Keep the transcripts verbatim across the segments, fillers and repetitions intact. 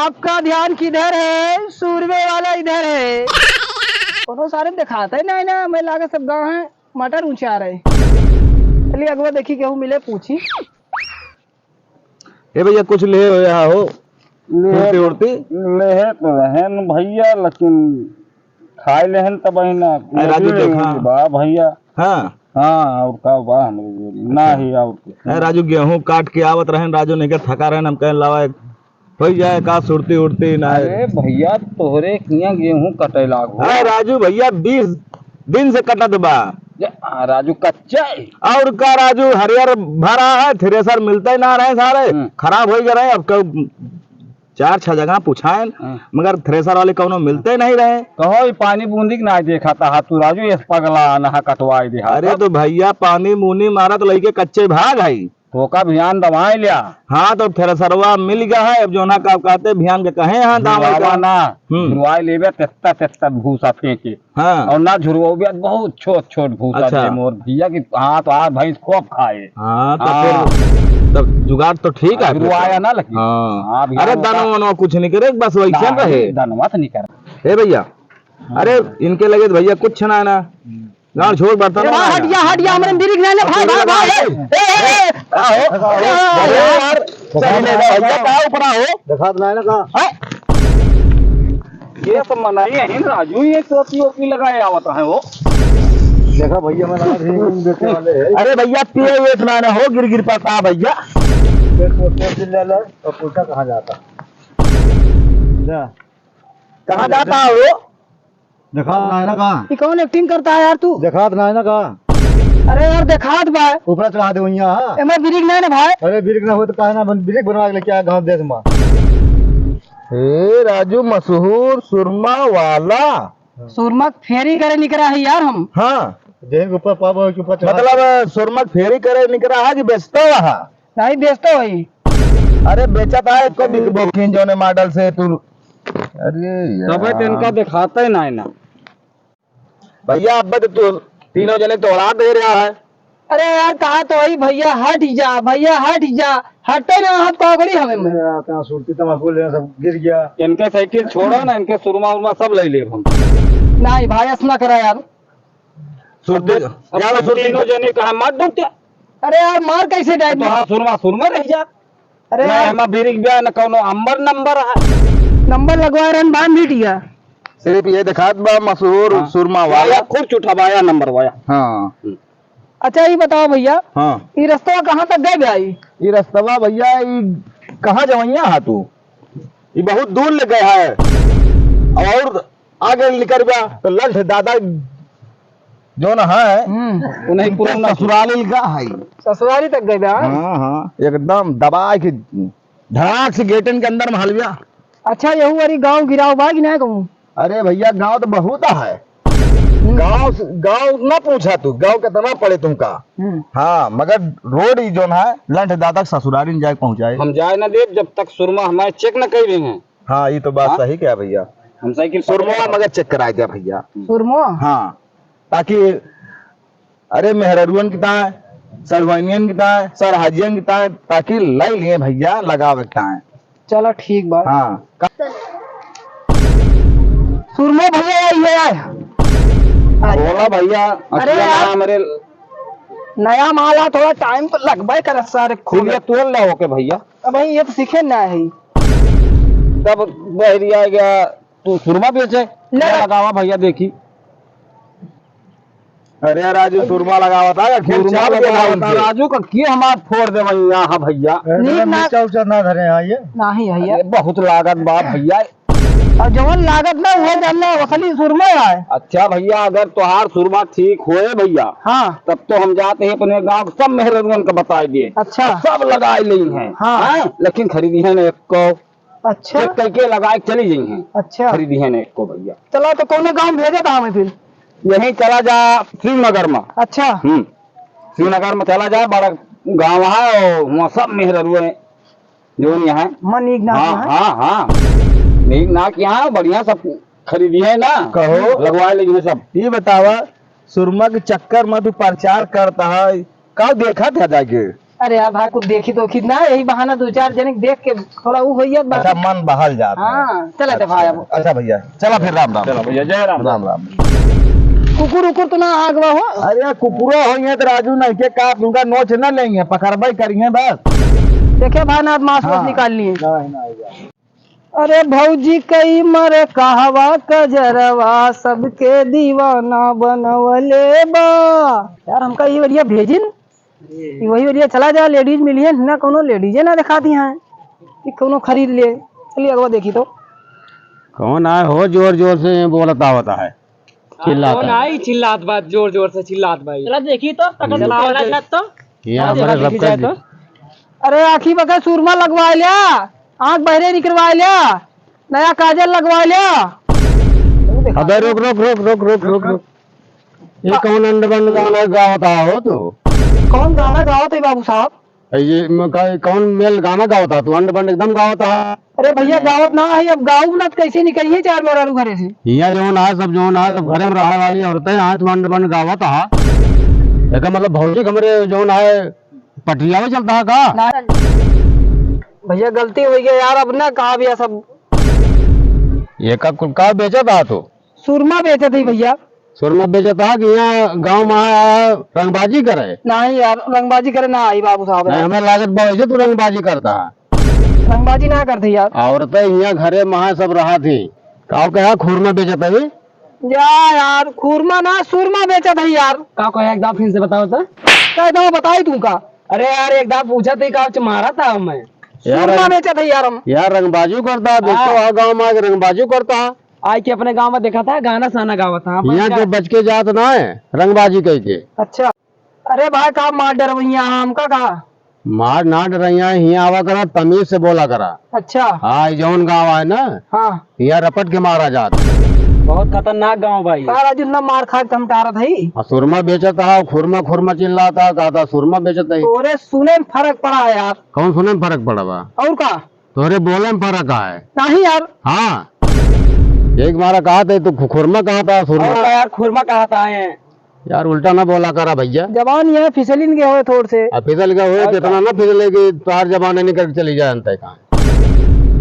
सबका ध्यान किधर है? सूरमे वाला इधर है। कोनो सारे देखात है ना, ना, मैं लागे सब गाँव है, मटर ऊँचा रहे। चलिए अगवा देखी केहू मिले पूछी। ए भैया, कुछ ले हो यहाँ हो? ले उड़ती, उड़ती? ले तो रहेन भैया, लेकिन खाए लेहन तब ही ना। अरे राजू, देखा। बा भैया। हाँ। हाँ, और का बा हमरे जोड़ी? ना ही और कुछ। अरे राजू, गेहूं काट के आवत रहेन, राजू नहीं के थका रहेन, हम कहेन लावा एक हो जाए का सुरती उड़ती ना है। अरे भैया, तोहरे किया गेहूं कटे लागो। अरे राजू भैया, बीस दिन से कटत बा। जा, आ, राजू कच्चा है। और का राजू, हरियर भरा है, थ्रेसर मिलते ना रहे सारे, हम्म। खराब हो गए रहे। अब कब चार छह जगह पुछाएन, हाँ। मगर थ्रेसर वाले कौनो मिलते नहीं रहे। कहो, ई पानी बूंदी के ना देखा था तू राजू, इस पगला नहा कटवाई दे। अरे तो भैया, पानी मूनी मारा तो लइके कच्चे भाग है। तो का भियान दवाई लिया। हाँ, तो थ्रेसरवा मिल गया है, अब जोना का कहते भियान के कहे, हाँ, दवाई झुरवावा का। ना, हम्म। झुरवाई लेबे, तेत्ता, तेत्ता भूसा फेंके। हाँ। और ना झुरवाओ भी, बहुत छोट, छोट भूसा अच्छा। दे मोर भैया की, हाँ, तो आज भैंस खूब खाए। हाँ, तो हाँ। फिर, तब जुगाड़ तो ठीक है फिर तो। झुरवाया ना लेकिन। हाँ। हाँ, भैया अरे, वो दनवा का वनवा कुछ नहीं करे, बस वैसे ना, रहे। दनवा तो नहीं करे। ए भैया, हाँ। अरे, इनके लगे तो भैया कुछ ना है ना। हम्म। गाँव छोड़ बर्तन ए, ना हट जा, हट जा, हमरे मिरिक ना ले, भाई, भाई, भाई, ए, ए, ए, ए, का हो? अरे यार, सही में भैया, का ऊपर हो? देखात ना है ना का? हैं? ये तो मनाई है ना, राजू, ये टोपी वोपी लगाए आवत है वो। देखा भैया, मैं लगा भी बेचने वाले हैं। अरे भैया, पिए हुए इतना ना हो, गिर गिर पड़ता है भैया। ये टोपी ले लो, तो उल्टा कहाँ जाता? जा। कहाँ जाता है वो? देखात ना है ना का? ई कौन acting करता है यार तू? देखात ना है ना का? अरे यार देखात बा। ऊपर चढ़ा दे वहिया, हाँ। एमे ब्रेक ना है ना भाई। अरे ब्रेक ना हो तो काहे ना बन, ब्रेक बनवा के लेके आया गाँव देश में। हे राजू मशहूर सुरमा वाला। सुरमा फेरी करे निकरा है यार हम। हाँ। जेहन के ऊपर पाप हो, के ऊपर चढ़ा मतलब सुरमा फेरी करे निकरा है कि बेचता है? नहीं बेचता है। अरे बेचत है को बिकबो किन जोने मॉडल से तू। अरे यार। तबे तो इनका देखाते नहीं ना। भैया अब तो तू तीनों जने तोड़ा दे रहा है। अरे यार कहा तो वही भैया हट जा, भैया हट जा, हटे ना हम पकड़ी हमें में। अरे यार, कहाँ सुरती तमाकू लेना सब गिर गया। इनके साइकिल छोड़ो ना, इनके सुरमा उरमा सब ले ले हम। नहीं भाई, ऐसा ना करा यार। सुरती, अब यार, सुरती तीनों जने कहा मार डूब क्या? अरे यार, मार कैसे जाए? तो हाँ, सुरमा, सुरमा रह जा। अरे ना यार। एमा बिरिक बा, ना कौनो अंबर नंबर है। नंबर लगवा रहन बा, मिट गया। सिर्फ ये देखात बा मशहूर हाँ। सुरमा वाला। वाया, खूब चुठा वाया नंबर वाया। हाँ। हम्म। अच्छा, ये बताओ भैया, हाँ। ये रस्तवा कहाँ तक गए भाई? ये रस्तवा भैया, ये कहाँ जवैया हा तू? ये बहुत दूर ले गए है। और आगे निकल बा, तो लंठ दादा जौन है, हम्म। उन्हीं उनके पुराना ससुराल का है। ससुराली तक गए बा? हाँ, हाँ, एकदम दबा के धड़ाक से गेटन के अंदर में हल गया। अच्छा, यहू वाली गाँव गिराव बा कि ना कहूँ? अरे भैया, गाँव तो बहुत है। हम्म। गाँव से, गाँव ना पूछा तू, गाँव कितना पड़े तुमका। हम्म। हाँ, मगर रोड ही जौन है, लंठ दादा के ससुरारी में जाके पहुँचाए। हम जाए ना देब, जब तक सुरमा हमारे चेक ना कर रहे हैं। हाँ, ये तो बात हाँ? सही कहा भैया। हम साइकिल सुरमवा पकड़े मगर चेक कराए दिया भैया। सुरमवा? हाँ, ताकि अरे मेहररुअन की ताय, सरवानियन की ताय, सरहाजियन की ताय, ताकि लै लिए भैया लगावे के ताय। चला ठीक बा। हाँ। सुरमो भैया आई है। बोला भैया, अरे अखिया यार। ना हमरे नया माल आ, थोड़ा टाइम तो लगबे करत सारे खुद। खुलिया तोल ला होके भैया। अब भाई ये तो सीखे ना है। तब बहरिया गया, तू सुरमा बेचे? ले। लगावा भैया देखी। अरे राजू, सुरमा लगावत है, खेत सुरमा छाप के लगावत है। लगावत है। राजू का के हमार फोड़ देवैया, हाँ भैया। अरे नीक ना मिर्चा उर्चा ना धरे हैं ये। नाही भैया। अरे बहुत लागत बा भैया। और जवन लागत ना, उहे जानना असली सुरमा है। अच्छा भैया, अगर तोहार सुरमा ठीक होए भैया, हाँ। तब तो हम जाते हैं अपने गाँव के सब मेहररुअन का बताए दिए। अच्छा। सब लगाए लेई हैं। हाँ। हाँ, लेकिन खरीदी है ना एक को। अच्छा। चेक करके लगाए के चली जाई हैं। अच्छा। खरीदी है ना एक को भैया। चला तो कौने गाँव भेजे था हमें फिर? यहीं चला जा शिवनगर में। अच्छा। हम्म। शिवनगर में चला जा, बड़ा गाँव है और वहाँ सब मेहररुए हैं, जो यहाँ है। मन नीक नाक हाँ, यहाँ है? हाँ, हाँ। नीक नाक यहाँ बढ़िया सब खरीदी है ना। कहो। लगवा लेंगे सब। ये बतावा, सुरमा के चक्कर में तू प्रचार करता है, का देखा था जाके? अरे यार भाई, कुछ देखी तो खींच ना, यही बहाना दो चार जने देख के थोड़ा वो होइया बात। अच्छा, मन बहल जाता है। हाँ, चला दे भाई अब। अच्छा भैया, चला फिर, राम राम। चलो भैया, जय राम। राम राम। कुकुर उकुर तो ना आगवा हो? अरे कुकुरो होइहैं तो राजू नहीं के का, तुमका नोच न लेइहैं, पकड़बे करिहैं बस। देखे भाई ना, मांस वांस हाँ। निकाल लिए। नहीं, नहीं, नहीं। अरे भौजी कई मर कहवा कजरवा, सबके दीवाना बनवले बा। यार हमका ये बढ़िया भेजिन, ये वही बढ़िया चला जा, लेडीज मिली है ना, कोनो लेडीजे ना दिखाती हैं कि कोनो खरीद ले। चलिए अगवा देखी तो। कौन आए हो जोर जोर से बोलत आवत है? चिल्लात कौन है। आई चिल्लात बात, जोर जोर से चिल्लात बाई। चला देखी तो, तकन चला चला देखी। जात तो। ये चला हमारे देखी सबका जाए दे- तो। अरे आँखी बका सुरमा लगवा लिया, आँख बहरे निकलवा लिया, नया काजल लगवा लिया। अबे रुक, रुक, रुक। ये कौन अंड बंड गाना गावत हो तू? कौन गाना गावत है बाबू साहब? ये म-, का-, कौन मेल गाना गावत है तू? अंड बंड एकदम गावत है। अरे भैया, गावत ना है, अब गाऊ ना तो कैसे निकलिए चार मेहरारू घरे से? हियाँ जौन है, सब जौन है, सब घरे में रहने वाली औरतें हैं, तू अंड बंड गावत है। एकर मतलब भौजी के हमरे जौन है, पटरियावे चलता है का? ना। भैया, गलती हो गया यार, अब ना कहा भैया सब। ये का कुल का बेचत है तू? सुरमा बेचत ही भैया। सुरमा बेचत हा कि यहाँ गाँव में आया रंगबाजी करे? नहीं यार, रंगबाजी करे ना आई बाबू साहब। नहीं, हमें लागत बा वैसे तू रंगबाजी करता है। रंगबाजी ना करते यार। औरतें यहाँ घरे में सब रहा थी, का कहा खुरमा बेचत है? जा यार, खुरमा ना, सुरमा बेचत है यार। का कहे, एक दाव फिर से बताओ तो। का दाव बताई तू का? अरे यार, एक दाव पूछा थी, का मारा था हमें। यार, सुरमा बेचत है यार हम। यार, रंगबाजी करता है, देखो हाँ। हाँ, गाँव में आके रंगबाजी करता है। आइके अपने गाँव में देखा था, गाना साना गावा था। यहाँ के बच के जात ना है, रंगबाजी कह के। अच्छा। अरे भाई, का मार डरवैया हमका का? मार ना डरैया, हियाँ आवा करा, तमीज से बोला करा। अच्छा। हाँ, ई जौन गाँव है ना, हाँ। हियाँ रपट के मारा जात। बहुत खतरनाक गाँव भाई। का राजू, इतना मार खा के हम टारत है? आ, सुरमा बेचत है, खुरमा, खुरमा चिल्लाता, कहता सुरमा बेचत है। तोरे सुने में फर्क पड़ा है यार। कौन सुने में फर्क पड़ा बा? और का? तोरे बोले में फर्क है। नहीं यार। हाँ। एक मारा कहा था, तू खु-, खुरमा कहा था, सुरमा। और का यार, खुरमा कहा था है। यार, उल्टा ना बोला करा भैया। जबान ये फिसलिन गए होए थोड़ से। अब फिसल गए होए, और कितना का? ना फिसले कि तार जबान निकल के चली जाए अंते का।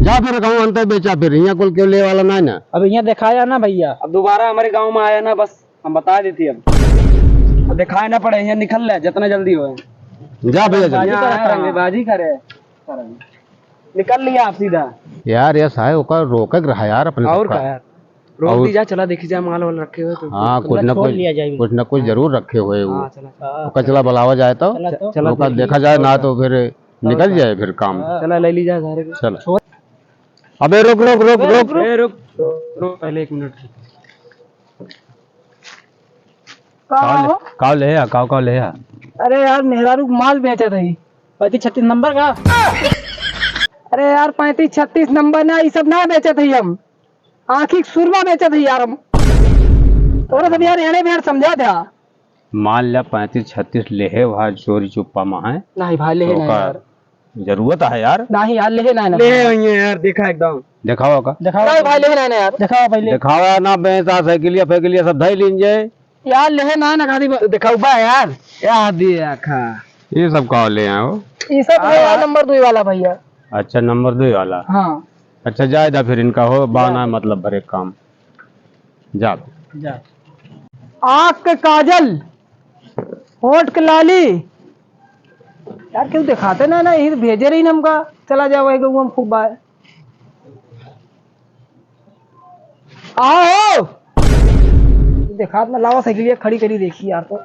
जा फिर कहूँ अंते बेचा फिर, यहाँ कुल क्यों ले वाला ना है ना। अब यहाँ दिखाया ना भैया। अब दोबारा हमारे गाँव में आया ना, बस हम बता देती अब। अब दिखाए ना पड़े, यहाँ निकल ले जितना जल्दी होए। जा भैया, जा। यहाँ आया रंगबाजी करे। निकल लिया आप सीधा। यार, ये साहब, ओकर रोके के रहा यार, अपने और सबका। का यार? रोक और दी जा, चला देखी जाए, माल वाल रखे हुए तो। हाँ, कुछ ना कुछ, कुछ ना कुछ जरूर रखे हुए वो। हाँ, चला। ओकर चला बुलावा जाए तो, चला तो। चला ओकर देखी। देखा जाए ना तो फिर निकल जाए फिर काम। हाँ। चला, ले ली जाए सारे को। चला। छोड़। अबे रुक, रुक, रुक, रुक। ए, रुक, रुक, पहले एक मिनट। का काव ले, हो? काव ले आ, काव, काव ले आ। अरे यार, मेहरारू के माल बेचत है। पैंतीस छत्तीस नंबर का? अरे यार, पैंतीस छत्तीस नंबर ना, ई सब ना बेचत है हम। आँखी के सुरमा बेचत है यार हम। तोरा सब यार एड़े बेड़ समझा था। मान ला पैंतीस छत्तीस लेहे वहा चोरी चुप्पा में है। नहीं भाई, लेहे तो नहीं का यार। जरूरत है यार। नहीं यार, लेहे नहीं ना। लेहे नहीं है यार, देखा एकदम। दिखावा का? दिखावा। नहीं भाई, लेहे नहीं ना यार। दिखावा पहले। दिखावा ना, बेंसा साइकिलिया फेकिलिया सब धई लीन जाए। यार, लेहे ना ना, गाड़ी बा-, तो दिखाऊ बा यार। यार, दिए आखा। ये सब का ले आए हो? ये सब है यार, नंबर दो वाला भैया। अच्छा, नंबर दो वाला। हाँ। अच्छा, जाए दा फिर इनका हो, बाना जा। मतलब भरे काम। जा। जा। आँख के काजल, होठ के लाली। यार, क्यों दिखाते ना, ना, यही तो भेजे रही ना हमका। चला जाओ, वही गऊँ में खूब बाय। आओ। देखात ना, लावा साइकिलिया खड़ी करी देखी यार तो।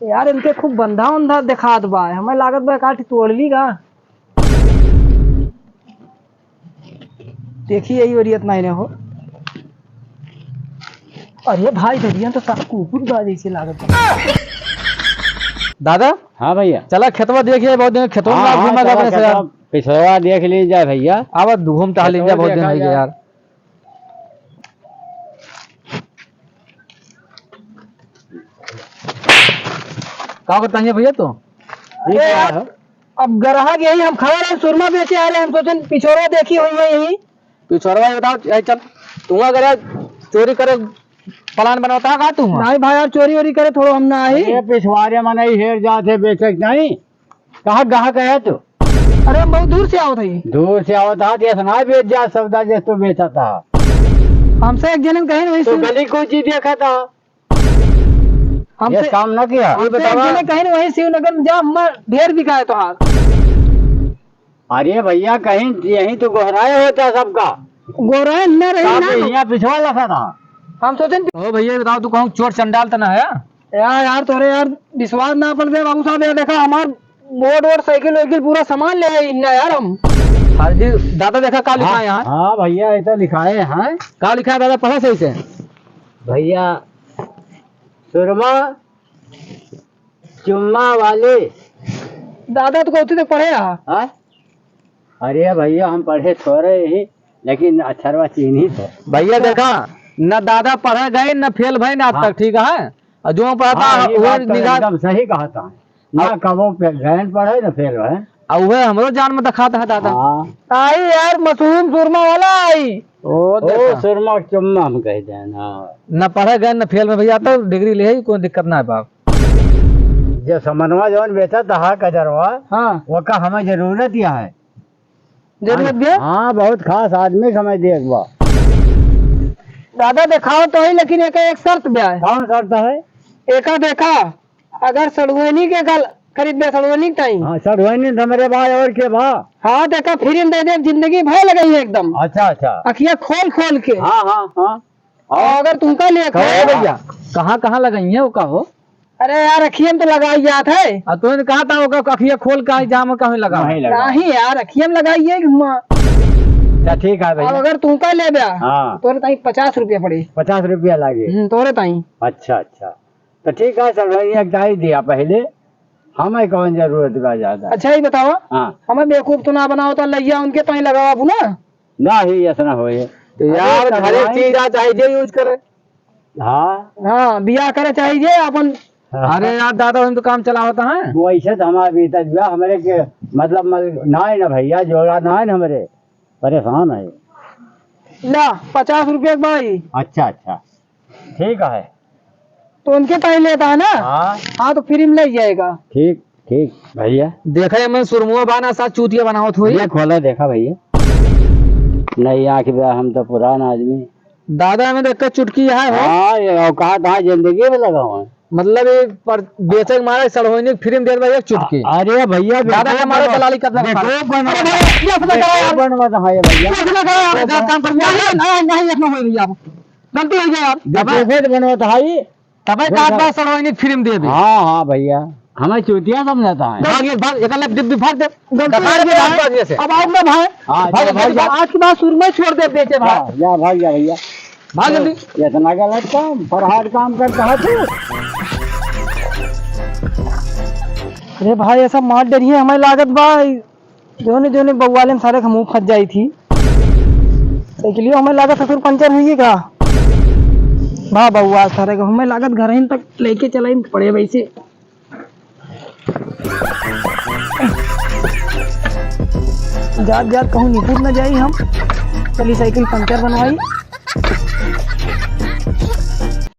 यार, इनके खूब बंधा उंधा देखात बा। हमें लागत बा, काठी तोड़ ली का? देखी, यही ओरियत नहीं ने हो। अरे भाई, दरिया तो सब कुकुर बा जैसे लागत बा। दादा? हाँ भैया। चला खेतवा देखिए, बहुत दिन खेतवा में हाँ, ना हाँ, घूमा चला गया से यार। खेतवा, पिछवा देख ली जाए भैया। आवा घूम टहल खेतवा जा, बहुत दिन देखा हो गया जाए। यार। का बताइए भैया तो? अरे यार, अब ग्राहक यही हम खड़ा रहे, सुरमा बेचे आ रहे, हम सोचन पिछोरा देखी हुई है यही। पिछोरवा ये बताओ, यही चल, तू अगर चोरी करे plan बनावत हा का तू? नहीं भाई यार, चोरी वोरी करे थोड़ो हम ना आई। अरे पिछवारे मनई हेर जात है बेचे के नहीं। कहाँ गाहक है तू? अरे हम बहुत दूर से आवत है। दूर से आवत हा, तो ऐसा ना बेच जा सौदा जैसे तू बेचा था। हमसे एक जने कहे वही तो सुन। गली को चीज देखा था। हमसे, ये काम ना किया। हमसे एक जने कहे वही शिवनगर में जा, हमार ढेर बिकाए तोहार। अरे भैया, कहीं यहीं तो गोहराए होता सबका। गोहराए न रही ना। यहाँ पिछवा लगा था। हम सोचें। ओ भैया, बताओ, तू कहूँ चोर चंडाल तो ना है? यार, यार, तोरे यार विश्वास ना पड़ते बाबू साहब, यार देखा हमार मोटरसाइकिल वाइकिल पूरा सामान ले आई ना यार हम। हाँ जी, दादा देखा का लिखा है यहाँ? हाँ भैया, ये तो लिखाए हैं। का लिखा है दादा, पढ़ा सही से। भैया, सुरमा चुम्मा वाले। दादा तो कहते तो पढ़े रहा। हाँ? अरे भैया, हम पढ़े थोड़े ही, लेकिन अक्षरवा चिन्हित है। भैया देखा, न दादा पढ़े गए, न फेल भए, न आज हाँ। तक, ठीक है? और जो पढ़ता हाँ, है, ये वो बात तो निगाह एकदम सही कहा था। ना अब कबो पे गए पढ़े, न फेल भए। और वह हमरो जान में दिखाता है दादा। हाँ। आई यार, मशहूर सुरमा वाला आई। ओ, ओ, देखा। सुरमा चुम्मा हम कह देना। न पढ़े गए, न फेल में भैया, तो डिग्री ले ही, कोई दिक्कत ना है बाप। जे समनवा जौन बेचत हा कजरवा, हाँ। ओका हमें जरूरत ही है। जरूरत हाँ, बे? हाँ, बहुत खास आदमी समझ दे एक बार। दादा देखाओ तो ही, लेकिन एका एक शर्त बे है। कौन शर्त है? एका देखा, अगर सड़ुआइनी के गल खरीद बे, सड़ुआइनी के ताई। हाँ, सड़ुआइनी तो मेरे भाई और के बा। हाँ, देखा, free में दे दे, जिंदगी भर लगाई है एकदम। अच्छा, अच्छा। अखिया खोल खोल के। हाँ, हाँ, हाँ। और अगर तुमका लिए कहो खोल भैया, कहाँ, कहाँ लगाई है वो कहो? अरे यार, अखियन तो लगाई जात है। आ, तूने कहा था, ओकर अखिया खोल के आई, जाम कहीं लगा। नहीं लगा। नहीं यार, अखियन लगाई है कि हुआ। अच्छा, ठीक है भैया। अब अगर तू का लेबे, हाँ। तोरे ताई पचास रुपया पड़ी। पचास रुपया लागे? हम्म, तोरे ताई। अच्छा, अच्छा। तो ठीक है, सर भाई, एक दाई दिया पहले, हमें कौन जरूरत बा ज्यादा? अच्छा, ये बताओ, हाँ। हमें बेवकूफ तो ना बनाओ, तो लइया उनके ताई लगावा अपना। ना ही ऐसा ना होए। तो यार, अरे, घरे भगवान। चीज आ, चाहे जे use करे। हाँ। हाँ, बियाह करे चाहे जे अपन। हाँ। अरे यार, दादा, हम तो काम चलावत हैं। वैसे तो हमारे भीतर बियाह हमरे के, मतलब, मल-, ना है ना भैया, जोड़ा ना है ना हमरे, परेशान है। ला, पचास रुपये के भाई। अच्छा, अच्छा। ठीक है। तो उनके पास लेता है ना? हाँ। हाँ, तो free में ले जाएगा। ठीक, ठीक, भैया। देखा, ये मन सुरमुआ बाना साथ चूतिया बनावत हुई। ये खोला, देखा भैया। नहीं, आँख बे, हम तो पुरान आदमी। दादा, में देख के चुटकी है हो। हाँ, ये औकात हाँ जिंदगी में लगा हुआ है। मतलब, ये पर बेचे के मारे सड़होइनी free में दे दे भैया, चुटकी। अरे भैया, दादा बेवकूफ का मारे बनो-, दलाली करता है। बेवकूफ बनो-, अरे भैया, ये ऐसा ना करो यार। बेवकूफ बनो तो हाँ, ये भैया। ऐसा ना करो यार, गलत काम कर दिया। नहीं, नहीं, नहीं, ऐसा ना हो भैया। गलती हो गया यार। जब तबे, तबे तो बनो तो भाई। तबे देखो। काट बा सड़वाइनी free में दे दे। हाँ, हाँ भैया, हमें चूतिया समझता है। भाग ये, भाग, एक अलग डिब्बी भाग दे। गलती हो गया भाग भाई। ये से। अब आओ ना भाई। हाँ, भाग चलो, ये भाग जा। आज के बाद सुरमई छोड़ दे बेचे भाई। हाँ, जा, भाग जा भैया। भाग जल्दी। इतना गलत काम, फरहाद काम करता है तू। अरे भाई, ऐसा मार डरिए हमें लागत बा। जोने, जोने बउआले में सारे के मुँह फंस जाई थी। साइकिलियो हमें लागत ससुर पंचर हुई का? वाह बउआ, सारे के हमें लागत घर ही तक लेके चलाई पड़े वैसे। जात, जात कहूँ निपुर न जाई हम। चली साइकिल पंचर बनवाई।